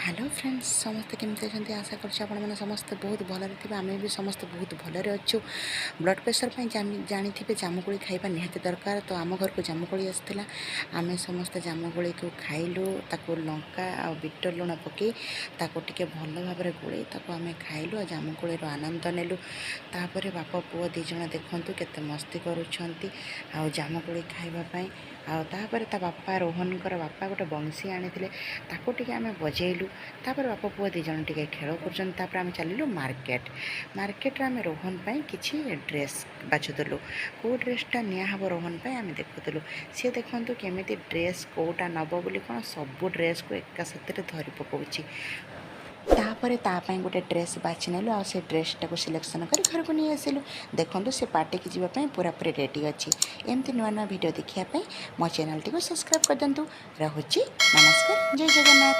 Hello friends, ସମସ୍ତେ କେମିତି ଅଛନ୍ତି? ଆଶା କରୁଛି ଆପଣମାନେ ସମସ୍ତେ ବହୁତ ଭଲରେ ଥିବେ। ଆମେ ବି ସମସ୍ତେ ବହୁତ ଭଲରେ ଅଛୁ। ବ୍ଲଡ଼ ପ୍ରେସର ପାଇଁ ଜାଣିଥିବେ, ଜାମୁକୋଳି ଖାଇବା ନିହାତି ଦରକାର। ତ ଆମ ଘରକୁ ଜାମୁକୋଳି ଆସିଥିଲା। ଆମେ ସମସ୍ତେ ଜାମୁକୋଳିକୁ ଖାଇଲୁ। ତାକୁ ଲଙ୍କା ଆଉ ବିଟ ଲୁଣ ପକାଇ, ତାକୁ ଟିକେ ଭଲ ଭାବରେ ଗୋଳେଇ ତାକୁ ଆମେ ଖାଇଲୁ ଆଉ ଜାମୁକୋଳିର ଆନନ୍ଦ ନେଲୁ। ତାପରେ ବାପ ପୁଅ ଦୁଇ ଜଣ ଦେଖନ୍ତୁ କେତେ ମସ୍ତି କରୁଛନ୍ତି ଆଉ ଜାମୁକୋଳି ଖାଇବା ପାଇଁ। ଆଉ ତାପରେ ତା ବାପା, ରୋହନଙ୍କର ବାପା ଗୋଟେ ବଂଶୀ ଆଣିଥିଲେ, ତାକୁ ଟିକେ ଆମେ ବଜେଇଲୁ। ତାପରେ ବାପ ପୁଅ ଦୁଇ ଜଣ ଟିକେ ଖେଳ କରୁଛନ୍ତି। ତାପରେ ଆମେ ଚାଲିଲୁ ମାର୍କେଟ। ମାର୍କେଟରେ ଆମେ ରୋହନ ପାଇଁ କିଛି ଡ୍ରେସ୍ ବାଛୁଥିଲୁ। କେଉଁ ଡ୍ରେସ୍ଟା ନିଆହେବ ରୋହନ ପାଇଁ, ଆମେ ଦେଖୁଥିଲୁ। ସିଏ ଦେଖନ୍ତୁ କେମିତି ଡ୍ରେସ୍ କେଉଁଟା ନେବ ବୋଲି କ'ଣ ସବୁ ଡ୍ରେସ୍କୁ ଏକା ସାଥିରେ ଧରି ପକାଉଛି। ତାପରେ ତା ପାଇଁ ଗୋଟେ ଡ୍ରେସ୍ ବାଛି ନେଲୁ ଆଉ ସେ ଡ୍ରେସ୍ଟାକୁ ସିଲେକ୍ସନ୍ କରି ଘରକୁ ନେଇ ଆସିଲୁ। ଦେଖନ୍ତୁ, ସେ ପାର୍ଟିକି ଯିବା ପାଇଁ ପୁରାପୁରି ରେଡ଼ି ଅଛି। ଏମିତି ନୂଆ ନୂଆ ଭିଡ଼ିଓ ଦେଖିବା ପାଇଁ ମୋ ଚ୍ୟାନେଲ୍ଟିକୁ ସବସ୍କ୍ରାଇବ୍ କରିଦିଅନ୍ତୁ। ରହୁଛି, ନମସ୍କାର, ଜୟ ଜଗନ୍ନାଥ।